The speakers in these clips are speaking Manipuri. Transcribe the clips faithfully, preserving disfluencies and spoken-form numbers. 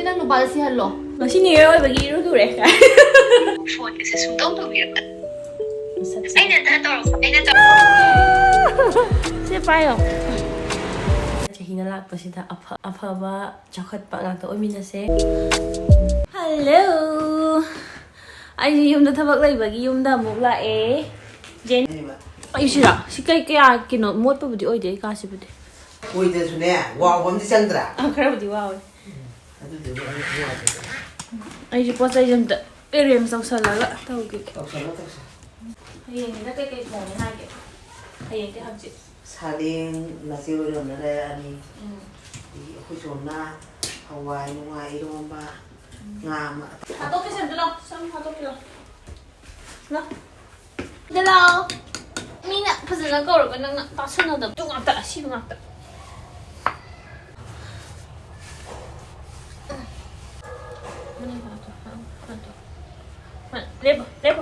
ꯅꯪ ꯅꯨꯄꯥꯗ ꯁꯤꯍꯜꯂꯣ꯫ ꯉꯁꯤ New Year ꯑꯣꯏꯕꯒꯤ ꯏꯔꯨ ꯂꯨꯔꯦ꯫ ꯐꯣꯟꯒꯁꯦ ꯁꯨꯡꯇꯧ ꯇꯧꯕꯤꯔꯛꯇꯦ꯫ ꯃꯁꯛꯁꯦ꯫ ꯑꯩꯅ ꯇꯧꯔꯛꯄ, ꯑꯩꯅ ꯇꯧꯔꯛꯄ꯫ ꯁꯦ ꯄꯥꯏꯌꯣ꯫ ꯆꯍꯤꯅ ꯂꯥꯛꯄꯁꯤꯗ ꯑꯐ-, ꯑꯐꯕ ꯆꯥꯎꯈꯠꯄ ꯉꯥꯛꯇ ꯑꯣꯏꯃꯤꯟꯅꯁꯦ꯫ Hello꯫ ꯑꯩꯁꯦ ꯌꯨꯝꯗ ꯊꯕꯛ ꯂꯩꯕꯒꯤ ꯌꯨꯝꯗ ꯑꯃꯨꯛ ꯂꯥꯛꯑꯦ꯫ ꯖꯦꯟ-, ꯑꯩꯁꯤꯔꯥ? ꯁꯤ ꯀꯩ ꯀꯌꯥ ꯀꯩꯅꯣ ꯃꯣꯠꯄꯕꯨꯗꯤ ꯑꯣꯏꯗꯦ ꯑꯩ ꯀꯥꯁꯤꯕꯨꯗꯤ꯫ ꯑꯣꯏꯗ꯭ꯔꯁꯨꯅꯦ, ꯋꯥꯎꯕ ꯑꯃꯗꯤ ꯆꯪꯗ꯭ꯔꯥ? ꯑꯥ, ꯈꯔꯕꯨꯗꯤ ꯋꯥꯎꯋꯦ꯫ ꯑꯗꯨꯗꯤ ꯋꯥꯎꯋꯦ, ꯋꯥꯎꯋꯦ꯫ ꯑꯩꯁꯦ ꯄꯣꯠ ꯆꯩꯁꯦ ꯑꯝꯇ arrange ꯇꯧꯁꯜꯂꯒ ꯇꯧꯈꯤꯒꯦ꯫ ꯇꯧꯁꯜꯂꯣ, ꯇꯧꯁꯜꯂꯣ꯫ ꯍꯌꯦꯡꯁꯤꯅ ꯀꯩꯀꯩ ꯊꯣꯡꯅꯤ ꯍꯥꯏꯒꯦ? ꯍꯌꯦꯡꯗꯤ ꯍꯪꯆꯤꯠ꯫ ꯁꯥꯔꯦꯡ ꯅꯆꯦ ꯍꯣꯏꯔꯣꯝꯗ ꯂꯩꯔꯛꯑꯅꯤ꯫ ꯎꯝ꯫ ꯑꯗꯒꯤ ꯑꯩꯈꯣꯏ ꯁꯣꯝꯅ ꯍꯋꯥꯏ ꯅꯨꯡꯋꯥꯏ ꯏꯔꯣꯝꯕ, ꯎꯝ꯫ ꯉꯥ ꯑꯃ꯫ ꯍꯥꯠꯇꯣꯛꯀꯦꯁꯦ ꯑꯝꯇ ꯂꯥꯎ, ꯁꯝ ꯍꯥꯠꯇꯣꯛꯄꯤꯔꯣ꯫ ꯂꯥꯎ꯫ ꯑꯝꯇ ꯂꯥꯎ꯫ ꯃꯤꯅ ꯐꯖꯅ ꯀꯧꯔꯒ ꯅꯪꯅ ꯇꯥꯁꯟꯅꯗꯕꯗꯣ ꯉꯥꯛꯇ, ꯑꯁꯤꯕ ꯉꯥꯛꯇ꯫ ꯂꯦꯞꯄꯣ, ꯂꯦꯞꯄꯣ,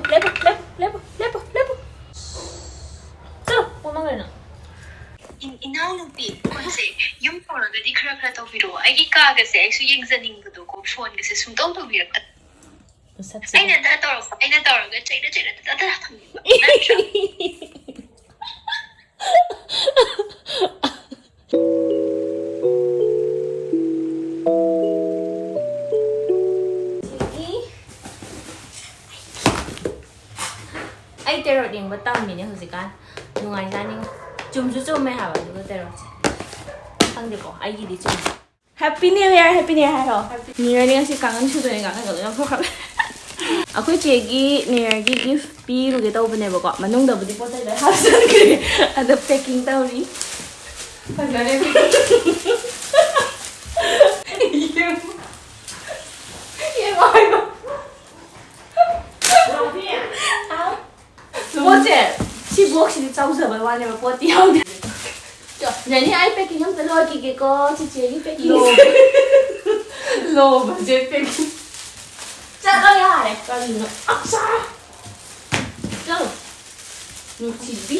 ꯂꯦꯞꯄꯣ꯫ ꯆꯠꯂꯣ, ꯀꯣꯛ ꯉꯥꯎꯔꯦ ꯅꯪ꯫ ꯏ-, ꯏꯅꯥꯎꯅꯨꯄꯤ, ꯐꯣꯟꯁꯦ ꯌꯨꯝ ꯌꯧꯔꯒꯗꯤ ꯈꯔ ꯈꯔ ꯇꯧꯕꯤꯔꯛꯑꯣ꯫ ꯑꯩꯒꯤ ꯀꯥꯒꯁꯦ ꯑꯩꯁꯨ ꯌꯦꯡꯖꯅꯤꯡꯕꯗꯣꯀꯣ, ꯐꯣꯟꯒꯁꯦ ꯁꯨꯡꯇꯧ ꯇꯧꯕꯤꯔꯛꯇꯦ꯫ ꯃꯁꯛꯁꯤꯒ꯫ ꯑꯩꯅ ꯇꯧꯔꯛꯄ, ꯑꯩꯅ ꯇꯧꯔꯒ ꯆꯩꯔ ꯆꯩꯔ ꯇꯠꯇꯅ ꯊꯝꯕꯤꯕ꯫ ꯅꯠꯇ꯭ꯔꯥ? ꯑꯩ tarot ꯌꯦꯡꯕ ꯇꯝꯃꯤꯅꯦ ꯍꯧꯖꯤꯛꯀꯥꯟ꯫ ꯅꯨꯡꯉꯥꯏꯖꯥꯠꯅꯤꯉꯣ꯫ ꯆꯨꯝꯁꯨ ꯆꯨꯝꯃꯦ ꯍꯥꯏꯕ, ꯑꯗꯨꯒ tarotꯁꯦ꯫ ꯈꯪꯗꯦꯀꯣ, ꯑꯩꯒꯤꯗꯤ ꯆꯨꯝꯃꯦ꯫ Happy New Year, Happy New Year ꯍꯥꯏꯔꯣ꯫ New Yearꯅꯤ ꯉꯁꯤ, ꯀꯥꯡꯒꯟ ꯁꯨꯗꯣꯏꯅꯦ, ꯀꯥꯡꯒꯟꯒ ꯂꯣꯏ ꯂꯧꯊꯣꯛꯈ꯭ꯔꯕꯅꯦ꯫ ꯑꯩꯈꯣꯏ ꯆꯦꯒꯤ New Yearꯒꯤ gift ꯄꯤꯔꯨꯒꯦ ꯇꯧꯕꯅꯦꯕꯀꯣ, ꯃꯅꯨꯡꯗꯕꯨꯗꯤ ꯄꯣꯠ ꯆꯩ ꯂꯣꯏ ꯍꯥꯞꯆꯟꯈ꯭ꯔꯦ, ꯑꯗꯣ packing ꯇꯧꯔꯤ꯫ ꯐꯖꯔꯦ꯫ ꯌꯦꯡꯉꯣ ꯍꯥꯏꯕ꯫ ꯍꯥꯎ꯫ ꯄꯣꯠꯁꯦ, ꯁꯤ boxꯁꯤꯗꯤ ꯆꯥꯎꯖꯕꯩ ꯋꯥꯅꯦꯕ, ꯄꯣꯠꯇꯤ ꯌꯥꯎꯗꯦ꯫ ꯆꯣ, ꯅꯦꯅꯦ, ꯑꯩ packing ꯑꯝꯇ ꯂꯣꯏꯈꯤꯒꯦꯀꯣ, ꯆꯤꯆꯦꯒꯤ packing꯫ ꯂꯣꯕ-, ꯂꯣꯕꯁꯦ packing꯫ ꯆꯠꯂꯣ ꯌꯥꯔꯦ, ꯀꯔꯤꯅꯣ? ꯑꯠꯆꯥ! ꯆꯠꯂꯣ꯫ ꯅꯨꯡꯁꯤꯕꯤ꯫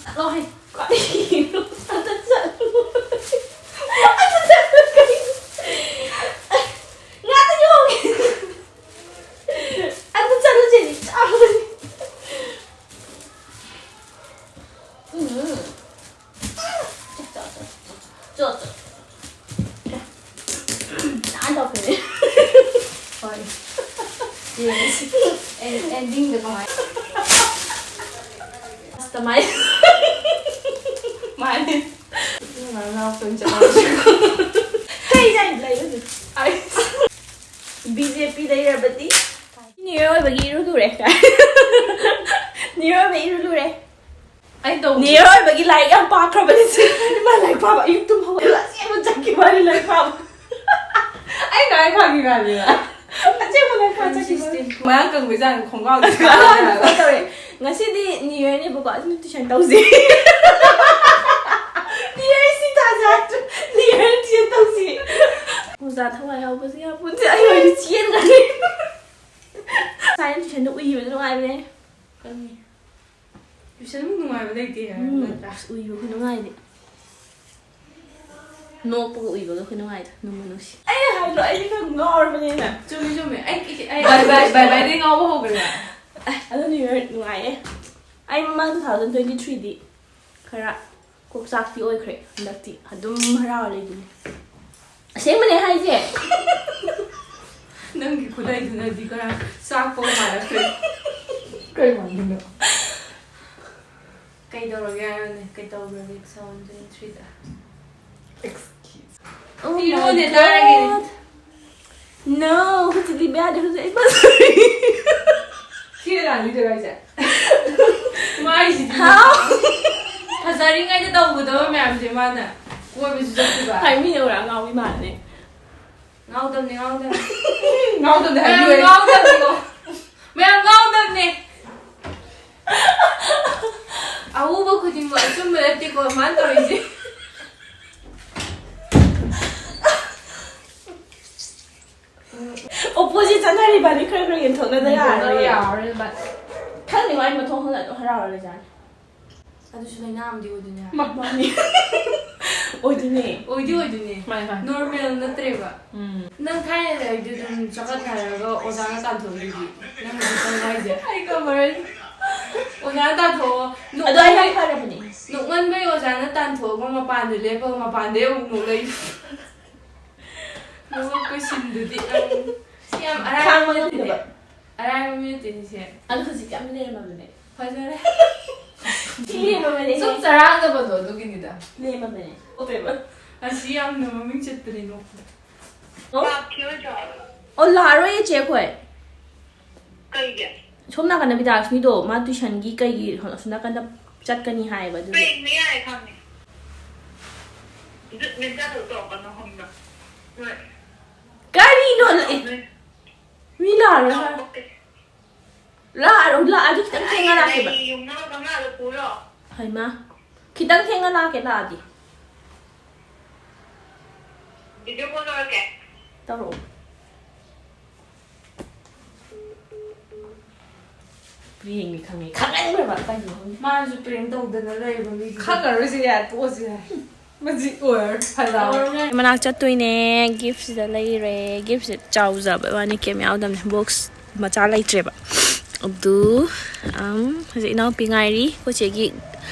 ꯆꯠꯂꯣ ꯍꯥꯏ꯫ ꯀꯔꯤꯅꯣ? ꯑꯝꯇ ꯆꯠꯂꯣ꯫ ꯑꯝꯇ ꯆꯠꯂꯣ꯫ ꯅꯥꯟ ꯇꯧꯈ꯭ꯔꯦ꯫ ꯍꯣꯏ꯫ ꯌꯦꯡꯉꯁꯤ꯫ ꯑꯦꯟ-, endingꯗ ꯀꯃꯥꯏ-, customize꯫ ꯃꯥꯅꯦ꯫ ꯏꯃꯥ ꯅꯅꯥꯎ ꯁꯣꯏꯅ ꯆꯠꯂꯝꯃꯁꯨ꯫ ꯀꯩ ꯂꯩ, ꯂꯩ ꯍꯧꯖꯤꯛ꯫ ꯑꯩ ꯕꯤ ꯖꯦ ꯄꯤ ꯂꯩꯔꯕꯗꯤ꯫ ꯅꯤꯌꯔ ꯑꯣꯏꯕꯒꯤ ꯏꯔꯨ ꯂꯨꯔꯦ꯫ ꯅꯤꯌꯔ ꯑꯣꯏꯕꯒꯤ ꯏꯔꯨ ꯂꯨꯔꯦ꯫ ꯑꯩ ꯇꯧꯗꯦ꯫ ꯅꯤꯌꯔ ꯑꯣꯏꯕꯒꯤ ꯂꯥꯏꯔꯤꯛ ꯌꯥꯝ ꯄꯥꯈ꯭ꯔꯕꯅꯤ ꯁꯤ꯫ ꯏꯃꯥ ꯂꯥꯏꯔꯤꯛ ꯄꯥꯕ ꯑꯌꯨꯛ ꯇꯨꯝ ꯍꯧꯒꯠꯂ ꯑꯁꯦꯡꯕ ꯆꯠꯈꯤꯕ ꯋꯥꯅꯤ ꯂꯥꯏꯔꯤꯛ ꯄꯥꯕ꯫ ꯑꯩ ꯀꯃꯥꯏ ꯐꯥꯈꯤꯕ ꯍꯥꯏꯕ? ꯑꯁꯦꯡꯕ ꯂꯥꯏꯔꯤꯛ ꯄꯥꯕ ꯆꯠꯈꯤꯕ ꯋꯥꯅꯤ꯫ ꯃꯌꯥꯝ ꯀꯪꯕꯩ ꯆꯥꯡ ꯈꯣꯡꯒ꯭ꯔꯥꯎꯗꯤ ꯀꯃꯥꯏꯅ ꯇꯧꯔꯦ? ꯉꯁꯤꯗꯤ ꯅꯤꯌꯔꯅꯦꯕꯀꯣ, ꯑꯗꯨꯅ ꯇꯨꯏꯁꯟ ꯇꯧꯁꯤ꯫ ꯅꯤꯌꯔ ꯁꯤ ꯇꯥꯖꯥ, ꯅꯤꯌꯔ ꯇꯨꯏꯁꯟ ꯇꯧꯁꯤ꯫ ꯑꯣꯖꯥ ꯊꯋꯥꯏ ꯌꯥꯎꯕꯁꯦ ꯌꯥꯝ ꯄꯨꯟꯁꯦ꯫ ꯑꯩ ꯑꯣꯏꯅ ꯆꯦꯟꯈ꯭ꯔꯅꯤ꯫ ꯁꯥꯏꯟꯁ ꯇꯨꯏꯁꯟꯗ ꯎꯏꯕꯗꯣ ꯅꯨꯡꯉꯥꯏꯕꯅꯦ꯫ ꯈꯪꯉꯤ꯫ ꯇꯨꯏꯁꯟꯃꯨꯛ ꯅꯨꯡꯉꯥꯏꯕ ꯂꯩꯇꯦ ꯍꯥꯏꯕ ꯎꯝ, ꯅꯠꯇ꯭ꯔꯥ? ꯑꯁ, ꯎꯏꯕ ꯈꯨꯅꯨꯡꯉꯥꯏꯗꯤ꯫ ꯅꯣꯛꯄꯒ ꯎꯏꯕꯒ ꯈꯨꯅꯨꯡꯉꯥꯏꯗꯣ ꯅꯨꯡꯕꯨ ꯅꯨꯡꯁꯤ꯫ ꯑꯩꯅ ꯍꯥꯏꯗ꯭ꯔꯣ, ꯑꯩꯗꯤ ꯈꯔ ꯉꯥꯎꯔꯕꯅꯦꯅ꯫ ꯆꯨꯝꯃꯤ, ꯆꯨꯝꯃꯤ꯫ ꯑꯩ, ꯑꯩ, ꯑꯩ ꯕꯥꯏ, ꯕꯥꯏ, ꯕꯥꯏ, ꯕꯥꯏꯗꯩ ꯉꯥꯎꯕ ꯍꯧꯈ꯭ꯔꯦ꯫ ꯑꯦ, ꯑꯗꯨ ꯅꯤꯌꯔ ꯅꯨꯡꯉꯥꯏꯌꯦ꯫ ꯑꯩ ꯃꯃꯥꯡ two thousand twenty threeꯗꯤ ꯈꯔ ꯀꯣꯛ ꯆꯥꯛꯄꯤ ꯑꯣꯏꯈ꯭ꯔꯦ꯫ ꯍꯟꯗꯛꯇꯤ ꯑꯗꯨꯝ ꯍꯔꯥꯎꯔ ꯂꯩꯗꯨꯅꯤ꯫ ꯑꯁꯦꯡꯕꯅꯦ ꯍꯥꯏꯁꯦ꯫ ꯅꯪꯒꯤ ꯈꯨꯠꯂꯩꯗꯨꯅꯗꯤ ꯈꯔ ꯆꯥꯛꯄꯒ ꯃꯥꯜꯂꯛꯈ꯭ꯔꯦ꯫ ꯀꯩ ꯃꯥꯟꯗꯣꯏꯅꯣ? ꯀꯩꯗꯧꯔꯒꯦ ꯍꯥꯏꯔꯣꯅꯦ? ꯀꯩꯗꯧꯈ꯭ꯔꯒꯦ two thousand twenty threeꯗ? Excuse. Oh my God. ꯄꯤꯔꯛꯑꯣꯅꯦ, ꯇꯥꯔꯒꯦꯅꯦ꯫ No, ꯍꯧꯖꯤꯛ ꯂꯤꯕ ꯌꯥꯗꯦ, ꯍꯧꯖꯤꯛ ꯑꯩ ꯐꯖꯔꯤ꯫ ꯁꯤꯗ ꯂꯥꯛꯂꯤꯗꯣꯏꯔꯣ ꯍꯥꯏꯁꯦ? ꯃꯥꯏꯁꯤꯗꯤ ꯍꯥꯎ꯫ ꯐꯖꯔꯤꯉꯩꯗ ꯇꯧꯒꯗꯕ ꯃꯌꯥꯝꯁꯦ ꯃꯥꯅ ꯀꯣꯏꯕꯁꯨ ꯆꯠꯈꯤꯕ꯫ ꯍꯥꯏ, ꯃꯤꯅ ꯎꯔ ꯉꯥꯎꯕꯤ ꯃꯥꯜꯂꯦ꯫ ꯉꯥꯎꯗꯕꯅꯦ, ꯉꯥꯎꯗꯕꯅꯦ꯫ ꯉꯥꯎꯗꯕꯅꯦ ꯃꯌꯥꯝ ꯍꯥꯏꯕꯤꯌꯨ꯫ ꯉꯥꯎꯗꯕꯅꯤꯀꯣ꯫ ꯃꯌꯥꯝ ꯉꯥꯎꯗꯕꯅꯦ꯫ ꯑꯎꯕ ꯈꯨꯗꯤꯡꯃꯛ ꯑꯆꯨꯝꯕ ꯅꯠꯇꯦꯀꯣ ꯃꯥꯅ ꯇꯧꯔꯤꯁꯦ꯫ Opposite ꯆꯠꯅꯔꯤꯕꯅꯤ, ꯈꯔ ꯈꯔ ꯌꯦꯟꯊꯣꯛꯅꯗ ꯌꯦꯟꯊꯣꯛꯅꯗ ꯌꯥꯔꯔꯣꯏ꯫ ꯌꯥꯔꯔꯣꯏ ꯚꯥꯏ꯫ ꯈꯪꯗꯦ, ꯃꯥꯏ ꯃꯊꯣꯡ ꯈꯪꯗ ꯑꯗꯨꯝ ꯍꯔꯥꯎꯔ ꯂꯩꯖꯥꯠꯅꯤ꯫ ꯑꯗꯨꯁꯨ ꯂꯥꯏꯅꯥ ꯑꯃꯗꯤ ꯑꯣꯏꯗꯣꯏꯅꯦ ꯍꯥꯏꯕ꯫ ꯃꯥ-, ꯃꯥꯅꯤ꯫ ꯑꯣꯏꯗꯣꯏꯅꯦ꯫ ꯑꯣꯏꯗꯤ ꯑꯣꯏꯗꯣꯏꯅꯦ꯫ ꯃꯥꯅꯤ, ꯃꯥꯅꯤ꯫ Normal ꯅꯠꯇ꯭ꯔꯦꯕ꯫ ꯎꯝ꯫ ꯅꯪ ꯊꯥꯏꯅꯗꯒꯤ ꯑꯗꯨꯝ ꯆꯥꯎꯈꯠꯅꯔꯒ ꯑꯣꯖꯥꯅ ꯇꯥꯟꯊꯣꯛꯏꯗꯨꯗꯤ꯫ ꯅꯪ ꯍꯧꯖꯤꯛ ꯇꯧ ꯍꯥꯏꯁꯦ꯫ ꯑꯩ ꯉꯝꯃꯔꯣꯏ꯫ ꯑꯣꯖꯥꯅ ꯇꯥꯟꯊꯣꯛꯑꯣ꯫ ꯑꯗꯣ ꯑꯩ ꯌꯥꯝ ꯐꯔꯕꯅꯦ꯫ ꯅꯣꯛꯃꯟꯕꯩ ꯑꯣꯖꯥ ꯆꯥꯅ ꯇꯥꯟꯊꯣꯛꯑꯒ ꯃꯄꯥꯟꯗ ꯂꯦꯞꯄꯒ ꯃꯄꯥꯟꯗꯩ ꯑꯃꯨꯛ ꯅꯣꯛꯂꯛꯏ꯫ ꯅꯣꯛꯂꯛꯄ ꯁꯤꯟꯗꯨꯗꯤ ꯑꯪ꯫ ꯁꯤ ꯌꯥꯝ ꯑꯔꯥꯏꯕ ꯈꯥꯡꯕ ꯃꯤꯅꯠꯇꯦ꯫ ꯉꯝꯗꯕ꯫ ꯑꯔꯥꯏꯕ ꯃꯤꯅꯠꯇꯦ ꯁꯤꯁꯦ꯫ ꯑꯗꯣ ꯍꯧꯖꯤꯛꯇꯤ ꯌꯥꯝ ꯂꯦꯝꯃꯕꯅꯦ꯫ ꯐꯖꯔꯦ꯫ ꯊꯤ ꯂꯦꯝꯃꯕꯅꯦ꯫ ꯁꯨꯝ ꯆꯔꯥꯡꯅꯕꯗꯣ ꯑꯗꯨꯒꯤꯅꯤꯗ꯫ ꯂꯦꯝꯃꯕꯅꯦ꯫ ꯑꯣꯄꯦꯕ꯫ ꯑꯁꯤ ꯌꯥꯝꯅ ꯃꯃꯤꯡ ꯆꯠꯄꯅꯦ ꯅꯣꯛꯄꯗ꯫ ꯑꯣ? ꯂꯥꯛꯈꯤꯔꯣꯏꯗ꯭ꯔꯣ? ꯑꯣ, ꯂꯥꯛꯑꯔꯣꯏꯌꯦ ꯆꯦ ꯑꯩꯈꯣꯏ꯫ ꯀꯩꯒꯤ? ꯁꯣꯝ ꯅꯥꯀꯟꯗ ꯕꯤꯗ꯭ꯌꯥꯂꯛꯁꯃꯤꯗꯣ ꯃꯥ ꯇꯨꯏꯁꯟꯒꯤ ꯀꯩꯒꯤ ꯑꯁꯣꯝ ꯅꯥꯀꯟꯗ ꯆꯠꯀꯅꯤ ꯍꯥꯏꯌꯦꯕ ꯑꯗꯨꯒꯤ꯫ ꯄ꯭ꯔꯦꯡꯅ ꯌꯥꯔꯦ ꯈꯪꯉꯦ꯫ ꯖꯨꯠ ꯃꯦꯟ ꯇꯥꯗꯕ ꯇꯧꯔꯛꯀꯅꯣ ꯈꯪꯕ꯭ꯔꯥ? ꯍꯣꯏ꯫ ꯀꯔꯤꯅꯣ ꯅꯪ? ꯑꯦ, ꯅꯣꯏ ꯃꯤ ꯂꯥꯛꯑꯔꯣꯏ ꯍꯥꯏ꯫ ꯇꯧꯔꯛꯀꯦ꯫ ꯂꯥꯛꯑꯔꯣꯏ, ꯂꯥꯛꯑꯗꯤ ꯈꯤꯇꯪ ꯊꯦꯡꯅ ꯂꯥꯛꯀꯦꯕ꯫ ꯑꯩ ꯌꯨꯝꯅ ꯀꯪꯂꯥꯗ ꯄꯨꯔꯣ꯫ ꯍꯩꯃꯥ꯫ ꯈꯤꯇꯪ ꯊꯦꯡꯅ ꯂꯥꯛꯀꯦ ꯂꯥꯛꯑꯗꯤ꯫ ꯚꯤꯗꯤꯑꯣ ꯀꯣꯜ ꯇꯧꯔꯛꯀꯦ꯫ ꯇꯧꯔꯛꯑꯣ꯫ ꯄ꯭ꯔꯦꯡꯅꯤ ꯈꯪꯉꯦ꯫ ꯈꯪꯍꯟꯈ꯭ꯔꯕ ꯀꯩꯅꯣ ꯈꯪꯗꯦ꯫ ꯃꯥꯅꯁꯨ ꯄ꯭ꯔꯦꯡ ꯇꯧꯗꯅ ꯂꯩꯕ ꯃꯤꯗꯨꯗ꯫ ꯈꯪꯉꯔꯣꯏꯁꯦ ꯌꯥꯔꯦ, ꯇꯣꯛꯑꯁꯦ ꯌꯥꯔꯦ꯫ ꯃꯁꯤ ꯑꯣꯏꯔ ꯐꯖꯕ꯫ ꯃꯅꯥꯛ ꯆꯠꯇꯣꯏꯅꯦ꯫ ꯒꯤꯐꯁꯤꯗ ꯂꯩꯔꯦ꯫ ꯒꯤꯐꯁꯦ ꯆꯥꯎꯖꯕ ꯋꯥꯅꯤ, ꯀꯩꯝ ꯌꯥꯎꯗꯕꯅꯦ꯫ ꯕꯣꯛꯁ ꯃꯆꯥ ꯂꯩꯇ꯭ꯔꯦꯕ꯫ ꯑꯗꯨ, ꯑꯝ, ꯍꯧꯖꯤꯛ ꯏꯅꯥꯎꯄꯤ ꯉꯥꯏꯔꯤ꯫ ꯑꯩꯈꯣꯏ ꯆꯦꯒꯤ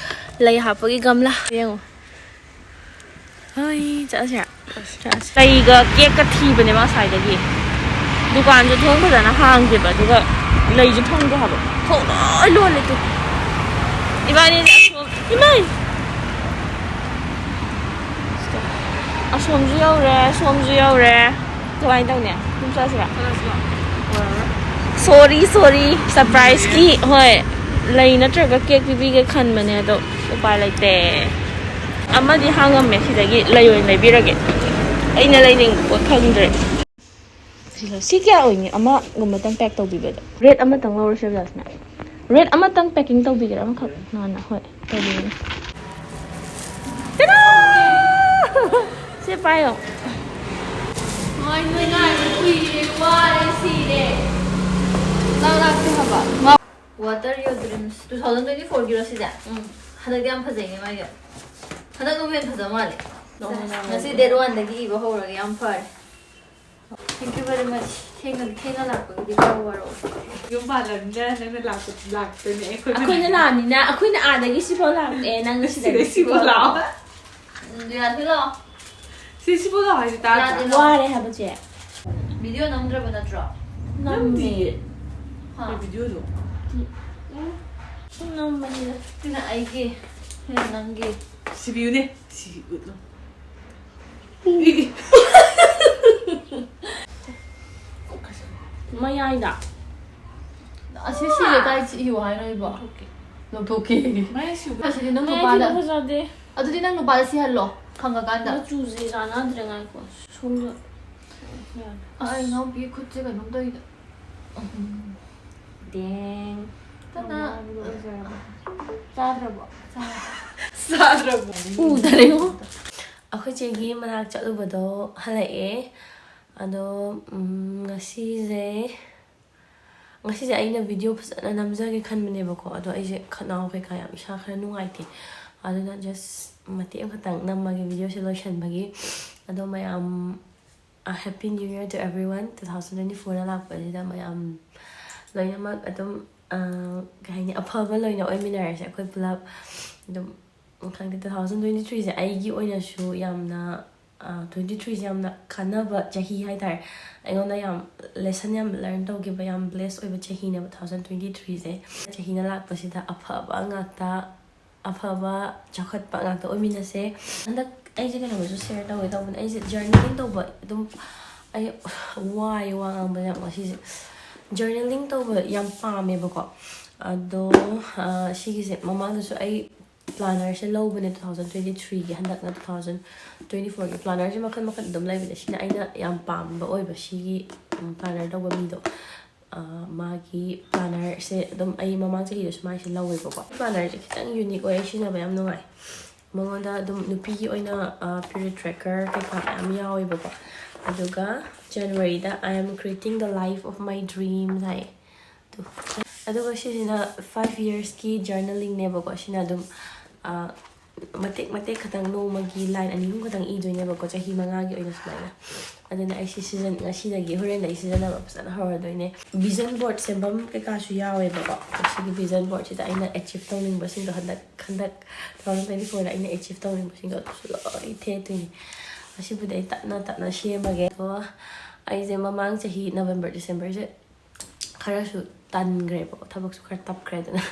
ꯂꯩ ꯍꯥꯞꯄꯒꯤ ꯒꯝꯂꯥ꯫ ꯌꯦꯡꯉꯣ꯫ ꯍꯣꯏ, ꯆꯠꯂꯁꯤꯔ? ꯆꯠꯂꯁꯤ꯫ ꯂꯩꯒ ꯀꯦꯛꯀ ꯊꯤꯕꯅꯦ ꯃꯥ ꯉꯁꯥꯏꯗꯒꯤ꯫ ꯗꯨꯀꯥꯟꯁꯨ ꯊꯣꯡ ꯐꯖꯅ ꯍꯥꯡꯗꯦꯕ, ꯑꯗꯨꯒ ꯂꯩꯁꯨ ꯐꯪꯗꯦ ꯍꯥꯏꯕ꯫ ꯊꯣꯡ ꯂꯣꯏ ꯂꯣꯜꯂꯦ ꯇꯨ꯫ ꯏꯕꯥꯅꯤ ꯑꯁꯣꯝ-, ꯏꯃꯥꯏ! ꯑꯁꯣꯝꯁꯨ ꯌꯧꯔꯦ, ꯁꯣꯝꯁꯨ ꯌꯧꯔꯦ꯫ ꯀꯃꯥꯏꯅ ꯇꯧꯅꯤ? ꯑꯗꯨꯝ ꯆꯠꯂꯁꯤꯔ? ꯆꯠꯂꯁꯤꯔꯣ? ꯁꯣꯔꯤ, ꯁꯣꯔꯤ, ꯁꯔꯄ꯭ꯔꯥꯏꯖꯀꯤ, ꯍꯣꯏ, ꯂꯩ ꯅꯠꯇ꯭ꯔꯒ ꯀꯦꯛ ꯄꯤꯕꯤꯒꯦ ꯈꯟꯕꯅꯦ, ꯑꯗꯣ ꯎꯄꯥꯏ ꯂꯩꯇꯦ꯫ ꯑꯃꯗꯤ ꯍꯥꯡꯉꯝꯃꯦ, ꯁꯤꯗꯒꯤ ꯂꯩ ꯑꯣꯏꯅ ꯂꯩꯕꯤꯔꯒꯦ꯫ ꯑꯩꯅ ꯂꯩꯅꯤꯡꯕ ꯄꯣꯠ ꯐꯪꯗ꯭ꯔꯦ꯫ ꯁꯤ ꯂꯧ-, ꯁꯤ ꯀꯌꯥ ꯑꯣꯏꯅꯤ? ꯑꯃꯒꯨꯝꯕꯇꯪ ꯄꯦꯛ ꯇꯧꯕꯤꯕꯗꯣ꯫ ꯔꯦꯠ ꯑꯃꯇꯪ ꯂꯧꯔꯁꯦ ꯖꯥꯁꯃꯤꯟ꯫ ꯔꯦꯠ ꯑꯃꯇꯪ ꯄꯦꯛꯀꯤꯡ ꯇꯧꯕꯤꯒꯦꯔꯥ? ꯑꯃꯈꯛ ꯅꯥꯟꯅ꯫ ꯍꯣꯏ, ꯇꯧꯕꯤꯒꯦ꯫ ꯇꯥꯗꯥ! ꯁꯦ ꯄꯥꯏꯌꯣ꯫ ꯍꯣꯏ, ꯅꯣꯏ ꯉꯥꯏꯕ ꯀꯨꯏꯔꯦ, ꯋꯥꯔꯦ, ꯁꯤꯔꯦ꯫ ꯆꯥꯛ ꯂꯥꯛꯇꯦ ꯍꯥꯏꯕ꯫ What are your dreams? Two thousand twenty four ꯒꯤꯔꯣ ꯁꯤꯁꯦ? ꯎꯝ꯫ ꯍꯟꯗꯛꯇꯤ ꯌꯥꯝ ꯐꯖꯩꯅꯦ ꯃꯥꯏꯁꯦ꯫ ꯍꯟꯗꯛꯅꯕꯨ ꯍꯦꯟꯅ ꯐꯖ ꯃꯥꯜꯂꯦ꯫ ꯅꯣꯡꯃ ꯅꯣꯡꯃꯒꯤ꯫ ꯉꯁꯤ date one ꯗꯒꯤ ꯏꯕ ꯍꯧꯔꯒꯦ, ꯌꯥꯝ ꯐꯔꯦ꯫ Thank you very much. ꯊꯦꯡꯅ ꯊꯦꯡꯅ ꯂꯥꯛꯄꯒꯤꯗꯤ ꯈꯔ ꯋꯥꯔꯧ꯫ ꯌꯨꯝ ꯄꯥꯜꯂꯕꯅꯤꯅ ꯅꯪꯅ ꯂꯥꯛꯄ ꯂꯥꯛꯇꯣꯏꯅꯦ꯫ ꯑꯩꯈꯣꯏ ꯑꯩꯈꯣꯏꯅ ꯂꯥꯛꯑꯅꯤꯅ ꯑꯩꯈꯣꯏꯅ ꯑꯥꯗꯒꯤ ꯁꯤꯐꯥꯎ ꯂꯥꯛꯑꯦ, ꯅꯪꯅ ꯁꯤꯗꯩ ꯁꯤꯗꯒꯤ ꯁꯤꯐꯥꯎ ꯂꯥꯛꯑꯣ꯫ ꯌꯥꯗꯤ ꯂꯥꯛꯑꯣ꯫ ꯁꯤ ꯁꯤꯐꯥꯎ ꯂꯥꯛꯑꯣ ꯍꯥꯏꯁꯦ ꯇꯥꯗ꯭ꯔꯥ? ꯌꯥꯗꯦ꯫ ꯋꯥꯔꯦ ꯍꯥꯏꯕ ꯆꯦ꯫ ꯚꯤꯗꯤꯑꯣ ꯅꯝꯗ꯭ꯔꯕ ꯅꯠꯇ꯭ꯔꯣ? ꯅꯝꯗꯤꯌꯦ꯫ ꯍꯥ? ꯀꯩ ꯚꯤꯗꯤꯑꯣꯗꯣ? ꯁꯨꯝ ꯅꯝꯕꯅꯤꯗ꯫ ꯁꯤꯅ ꯑꯩꯒꯤ, ꯁꯤꯅ ꯅꯪꯒꯤ꯫ ꯁꯤꯕꯤꯌꯨꯅꯦ꯫ ꯁꯤ ꯎꯠꯂꯣ꯫ ꯃꯌꯥꯏꯗ꯫ ꯑꯁꯤ ꯁꯤꯁꯦ ꯀꯥꯏ ꯆꯤꯛꯏꯌꯣ ꯍꯥꯏꯅꯣ ꯑꯩꯕꯣ? ꯂꯧꯊꯣꯛꯀꯦ꯫ ꯃꯌꯥꯏ ꯁꯤꯕꯨ ꯑꯁꯤꯗꯤ ꯅꯪ ꯃꯌꯥꯏ ꯅꯨꯄꯥꯗ꯫ ꯁꯤꯕ ꯐꯖꯗꯦ꯫ ꯑꯗꯨꯗꯤ ꯅꯪ ꯅꯨꯄꯥꯗ ꯁꯤꯍꯜꯂꯣ ꯈꯪꯉꯀꯥꯟꯗ꯫ ꯃꯆꯨꯁꯦ ꯆꯥꯟꯅꯗ꯭ꯔꯦ, ꯉꯥꯏꯈꯣ꯫ ꯁꯣꯝꯗ꯫ ꯑꯁ, ꯑꯩ ꯏꯅꯥꯎꯄꯤꯒꯤ ꯈꯨꯠꯁꯦ ꯀꯩꯅꯣꯝ ꯇꯧꯏꯗ꯫ ꯗꯦꯡ꯫ ꯇꯅ꯫ ꯆꯥꯗ꯭ꯔꯕꯣ? ꯆꯥꯗ꯭ꯔꯕꯣ? ꯎꯗꯔꯦꯉꯣ꯫ ꯑꯩꯈꯣꯏ ꯆꯦꯒꯤ ꯃꯅꯥꯛ ꯆꯠꯂꯨꯕꯗꯣ ꯍꯜꯂꯛꯑꯦ꯫ ꯑꯗꯣ ꯎꯝ, ꯉꯁꯤꯁꯦ ꯉꯁꯤꯁꯦ ꯑꯩꯅ ꯚꯤꯗꯤꯑꯣ ꯐꯖꯅ ꯅꯝꯖꯒꯦ ꯈꯟꯕꯅꯦꯕꯀꯣ, ꯑꯗꯣ ꯑꯩꯁꯦ ꯈꯅꯥꯎ ꯀꯩꯀꯥ ꯌꯥꯝ ꯏꯁꯥ ꯈꯔ ꯅꯨꯡꯉꯥꯏꯇꯦ, ꯑꯗꯨꯅ ꯖꯁ ꯃꯇꯦꯛ ꯑꯃꯈꯛꯇꯪ ꯅꯝꯃꯒꯦ ꯚꯤꯗꯤꯑꯣꯁꯦ ꯂꯣꯏꯁꯟꯕꯒꯤ꯫ ꯑꯗꯣ ꯃꯌꯥꯝ, Happy New Year to everyone. Two thousand twenty fourꯗ ꯂꯥꯛꯄꯁꯤꯗ ꯃꯌꯥꯝ ꯂꯣꯏꯅꯃꯛ ꯑꯗꯨꯝ ꯑ, ꯀꯩ ꯍꯥꯏꯅꯤ, ꯑꯐꯕ ꯂꯣꯏꯅ ꯑꯣꯏꯃꯤꯟꯅꯔꯁꯦ ꯑꯩꯈꯣꯏ ꯄꯨꯂꯞ꯫ ꯑꯗꯨꯝ ꯈꯪꯗꯦ, two thousand twenty threeꯁꯦ ꯑꯩꯒꯤ ꯑꯣꯏꯅꯁꯨ ꯌꯥꯝꯅ, twenty threeꯁꯦ ꯌꯥꯝꯅ ꯀꯥꯟꯅꯕ ꯆꯍꯤ ꯍꯥꯏꯇꯥꯔꯦ꯫ ꯑꯩꯉꯣꯟꯗ ꯌꯥꯝ ꯂꯦꯁꯟ ꯌꯥꯝ ꯂꯔꯟ ꯇꯧꯈꯤꯕ, ꯌꯥꯝ ꯕ꯭ꯂꯦꯁ ꯑꯣꯏꯕ ꯆꯍꯤꯅꯦꯕ two thousand twenty threeꯁꯦ꯫ ꯆꯍꯤꯅ ꯂꯥꯛꯄꯁꯤꯗ ꯑꯐꯕ ꯉꯥꯛꯇ, ꯑꯐꯕ ꯆꯥꯎꯈꯠꯄ ꯉꯥꯛꯇ ꯑꯣꯏꯃꯤꯟꯅꯁꯦ꯫ ꯍꯟꯗꯛ ꯑꯩꯁꯦ ꯀꯩꯅꯣꯝꯃꯁꯨ ꯁꯤꯌꯔ ꯇꯧꯒꯦ ꯇꯧꯕꯅꯦ꯫ ꯑꯩꯁꯦ ꯖꯔꯅꯦꯂꯤꯡ ꯇꯧꯕ ꯑꯗꯨꯝ, ꯑꯩ ꯋꯥꯏ ꯋꯥ ꯉꯥꯡꯕꯁꯦ ꯌꯥꯝ ꯉꯁꯤꯁꯦ꯫ ꯖꯔꯅꯦꯂꯤꯡ ꯇꯧꯕ ꯌꯥꯝ ꯄꯥꯝꯃꯦꯕꯀꯣ꯫ ꯑꯗꯣ ꯑ, ꯁꯤꯒꯤꯁꯦ ꯃꯃꯥꯡꯗꯁꯨ ꯑꯩ ꯄ꯭ꯂꯥꯅꯔꯁꯦ ꯂꯧꯕꯅꯦ two thousand twenty threeꯒꯤ꯫ ꯍꯟꯗꯛꯅ two thousand twenty fourꯒꯤ꯫ ꯄ꯭ꯂꯥꯅꯔꯁꯦ ꯃꯈꯜ ꯃꯈꯜ ꯑꯗꯨꯝ ꯂꯩꯕꯅꯦ, ꯁꯤꯅ ꯑꯩꯅ ꯌꯥꯝ ꯄꯥꯝꯕ ꯑꯣꯏꯕ ꯁꯤꯒꯤ ꯄ꯭ꯂꯥꯅꯔ ꯇꯧꯕ ꯃꯤꯗꯣ꯫ ꯑ, ꯃꯥꯒꯤ ꯄ꯭ꯂꯥꯅꯔꯁꯦ ꯑꯗꯨꯝ ꯑꯩ ꯃꯃꯥꯡ ꯆꯍꯤꯗꯁꯨ ꯃꯥꯏꯁꯦ ꯂꯧꯋꯦꯕꯀꯣ꯫ ꯄ꯭ꯂꯥꯅꯔꯁꯦ ꯈꯤꯇꯪ ꯌꯨꯅꯤꯛ ꯑꯣꯏ, ꯑꯩ ꯁꯤꯖꯤꯟꯅꯕ ꯌꯥꯝ ꯅꯨꯡꯉꯥꯏ꯫ ꯃꯉꯣꯟꯗ ꯑꯗꯨꯝ ꯅꯨꯄꯤꯒꯤ ꯑꯣꯏꯅ ꯄꯤꯔꯤꯌꯗ ꯇ꯭ꯔꯦꯀꯔ ꯀꯩꯀꯥ ꯃꯌꯥꯝ ꯌꯥꯎꯋꯦꯕꯀꯣ꯫ ꯑꯗꯨꯒ ꯖꯅꯋꯥꯔꯤꯗ "I am creating the life of my dreams" ꯍꯥꯏ꯫ ꯑꯗꯨ-, ꯑꯗꯨꯒ ꯁꯤꯁꯤꯅ five yearsꯀꯤ ꯖꯔꯅꯦꯂꯤꯡꯅꯦꯕꯀꯣ꯫ ꯁꯤꯅ ꯑꯗꯨꯝ ꯑ, ꯃꯇꯦꯛ ꯃꯇꯦꯛ ꯈꯛꯇꯪ, ꯅꯣꯡꯃꯒꯤ line ꯑꯅꯤ ꯑꯍꯨꯝ ꯈꯛꯇꯪ ꯏꯗꯣꯏꯅꯦꯕꯀꯣ, ꯆꯍꯤ ꯃꯉꯥꯒꯤ ꯑꯣꯏꯅ ꯁꯨꯃꯥꯏꯅ꯫ ꯑꯗꯨꯅ ꯑꯩꯁꯤ season, ꯉꯁꯤꯗꯒꯤ ꯍꯣꯔꯦꯟꯗꯒꯤ ꯁꯤꯖꯤꯟꯅꯕ ꯐꯖꯅ ꯍꯧꯔꯗꯣꯏꯅꯦ꯫ Vision board ꯁꯦꯝꯐꯝ ꯀꯩꯀꯥꯁꯨ ꯌꯥꯎꯋꯦꯕꯀꯣ꯫ ꯁꯤꯒꯤ vision board ꯁꯤꯗ ꯑꯩꯅ achieve ꯇꯧꯅꯤꯡꯕꯁꯤꯡꯗꯣ, ꯍꯟꯗꯛ ꯍꯟꯗꯛ two thousand twenty four ꯗ ꯑꯩꯅ achieve ꯇꯧꯅꯤꯡꯕꯁꯤꯡꯗꯣ ꯑꯗꯨꯁꯨ ꯂꯣꯏ ꯊꯦꯠꯇꯣꯏꯅꯦ꯫ ꯉꯁꯤꯕꯨꯗꯤ ꯑꯩ ꯇꯞꯅ ꯇꯞꯅ ꯁꯦꯝꯃꯒꯦ꯫ ꯑꯗꯣ ꯑꯩꯁꯦ ꯃꯃꯥꯡ ꯆꯍꯤ November December ꯁꯦ ꯈꯔꯁꯨ ꯇꯟꯈ꯭ꯔꯦꯕꯀꯣ, ꯊꯕꯛꯁꯨ ꯈꯔ ꯇꯞꯈ꯭ꯔꯦ꯫ ꯑꯗꯨꯅ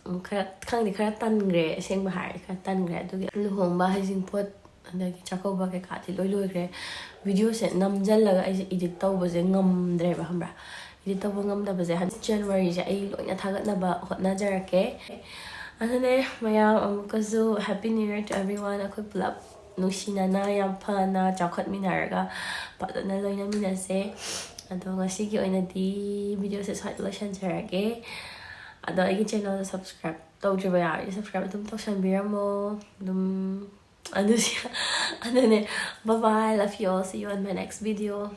ꯎꯝ, ꯈꯔ, ꯈꯪꯗꯦ, ꯈꯔ ꯇꯟꯈ꯭ꯔꯦ, ꯑꯁꯦꯡꯕ ꯍꯥꯏꯔꯗꯤ ꯈꯔ ꯇꯟꯈ꯭ꯔꯦ꯫ ꯑꯗꯨꯒꯤ ꯂꯨꯍꯣꯡꯕ, ꯍꯩꯖꯤꯡꯄꯣꯠ, ꯑꯗꯒꯤ ꯆꯥꯛꯀꯧꯕ ꯀꯩꯀꯥꯗꯤ ꯂꯣꯏ ꯂꯣꯏꯈ꯭ꯔꯦ꯫ Video ꯁꯦ ꯅꯝꯁꯤꯜꯂꯒ ꯑꯩꯁꯦ edit ꯇꯧꯕꯁꯦ ꯉꯝꯗ꯭ꯔꯦꯕ, ꯈꯪꯕ꯭ꯔꯥ? Edit ꯇꯧꯕ ꯉꯝꯗꯕꯁꯦ ꯍꯟꯗꯛ January ꯁꯦ ꯑꯩ ꯂꯣꯏꯅ ꯊꯥꯒꯠꯅꯕ ꯍꯣꯠꯅꯖꯔꯛꯀꯦ꯫ ꯑꯗꯨꯅꯦ ꯃꯌꯥꯝ, ꯑꯃꯨꯛꯀꯁꯨ Happy New Year to everyone꯫ ꯑꯩꯈꯣꯏ ꯄꯨꯂꯞ ꯅꯨꯡꯁꯤꯅꯅ, ꯌꯥꯝ ꯐꯅ ꯆꯥꯎꯈꯠꯃꯤꯟꯅꯔꯒ ꯐꯖꯅ ꯂꯣꯏꯅꯃꯤꯟꯅꯁꯦ꯫ ꯑꯗꯣ ꯉꯁꯤꯒꯤ ꯑꯣꯏꯅꯗꯤ video ꯁꯦ ꯁ꯭ꯋꯥꯏꯗ ꯂꯣꯏꯁꯤꯟꯖꯔꯒꯦ꯫ ꯑꯗꯣ ꯑꯩꯒꯤ channel ꯗ subscribe ꯇꯧꯗ꯭ꯔꯤꯕ ꯌꯥꯎꯔꯗꯤ subscribe ꯑꯗꯨꯝ ꯇꯧꯁꯟꯕꯤꯔꯝꯃꯣ꯫ ꯑꯗꯨꯝ ꯑꯗꯨꯁꯤ ꯑꯗꯨꯅꯦ, bye bye, love you all, see you on my next video꯫